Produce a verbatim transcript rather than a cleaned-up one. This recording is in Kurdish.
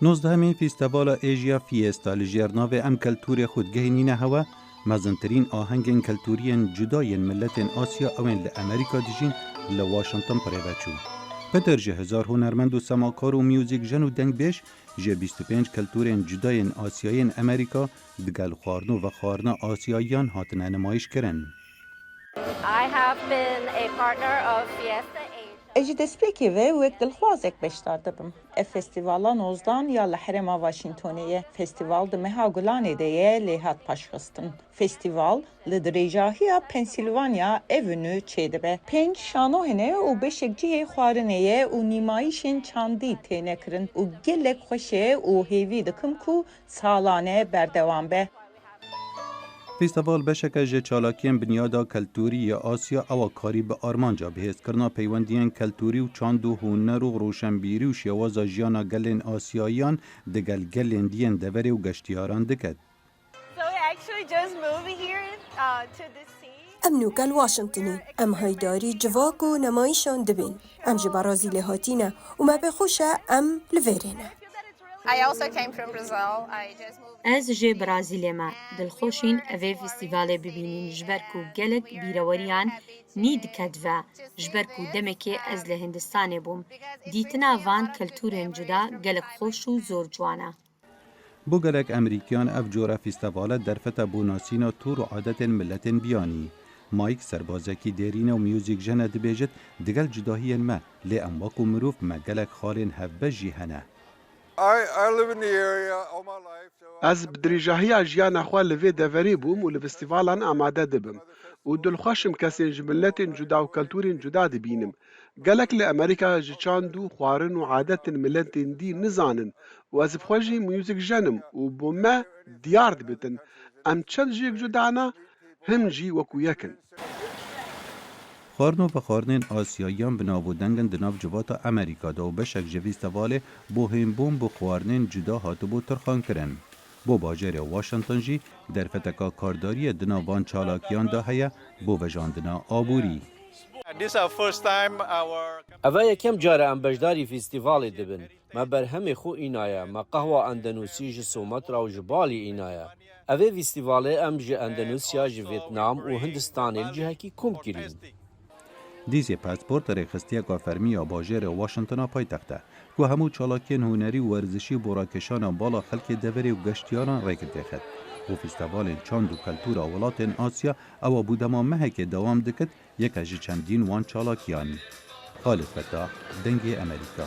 Nozdehemîn Fîstevala Asia Fiesta li jêr navê Em Keltûrê Xwe Digihînîne Hewe, mezintirîn ahengên keltûrî yên cuda yên miletên Asya ew ên li Amerîka dijîn li Washington bi rê ve çû. Pitir ji hezar hunermend û semakar û muzîkjen û dengbêj ji bîst û pênc keltûrên cuda yên Asyayên Amerîka digel xwarin û vexwarina Asyayiyan hatine nimayîş kirin. I have been a partner of Fiesta Asia. Ez ji destpêkê ve wek dilxwazek beşdar dibim. Ev festîvala nozdan ya li herêma Washingtonê ye. Festîval di meha Gulanê de ye lê hat paşxistin. Festîval li dirêjahiya Pennsylvania Avenue çêdibe. Pênc şano hene û beşek cihê xwarinê ye û nîmayîşên çandî têne kirin û gelek xweş e û hêvî dikim ku salane berdewam be. Fîsteval beşeke ji çalakiyên binyada keltûrî ya Asya ew a karî bi armanca bihêzkirina peywendiyên keltûrî û çand û huner û roşenbîrî û şêwaza jiyana gelên Asiyayiyan digel gelên diyên deverê û geştiyaran diket. So we actually just moved here uh, to the city. Em nûke li Washingtonê. Em heydarî civak û nemayîşan dibên. Em ji Brazîlê hatîne û me pê xweş e em li vêrê ne. I also came from Brazil. I just moved. Ez jê Brazîlê me. Dilxweşîn evê festîvalê bibînîn ji ber ku gelek bîreweriyan nî diket ve, ji ber ku demekê ez li Hindistanê bûm. Dîtina van keltûrên cuda gelek xweş û zor ciwan e. Bo gelek Emerîkiyan ev cora fîstevale derfete bo nasîna tûr û adetên miletên biyanî. Mike serbazekî dêrîne û muzîkjen e dibêjit, digel cudahiyên me, lê em wekû mirov me gelek xalên hevbeş jî hene. I, I live in the area all my life. So I- Ez bi dirêjahiya jiyana xwe li vê deverê bûm û li festîvalan amade dibim û dilxweş im kesên ji miletên cuda û keltûrên cuda dibînim. Gelek li Amerîka ji çand û xwarin û adetên miletên dî nizanin û ez bi xwe jî muzîkjen im û bo me diyar dibitin. Em çend ji yek cuda ne, him jî wekû yek in. Xwarin û vexwarinên Asyayiyan bi nav û deng in di nav civata Amerîka de û beşek ji fîstevalê bo hênbûn bi xwarinên cuda hatibû tirxankirin. Bo bajarê Washington jî derfeteka kardariyê di nav van çalakiyan de heye bo vejandina aborî. This is our first time our Ev e yekem car e em beşdarî festîvalê dibin. Me berhemê xwe înaye, me qehwa Endenûsî ji Sumatra û ji Balî înaye. Evê festîvalê em ji Endenûsya, ji Vêtnam û Hindistanê li cihekî kom kirîn. Dîzê Passport rêxistiyeka fermî ya bajêrê Washingtona paytext e, ku hemû çalakiyên hunerî û werzişî bo rakêşana bala xelkê deverê û geştiyaran rêk dêxit û fîstevalên çand û keltûra welatên Asya ewa bo dema mehekê dewam dikit, yeke ji çendîn wan çalakiyan. Xalid Fetah, Dengê Emerîka.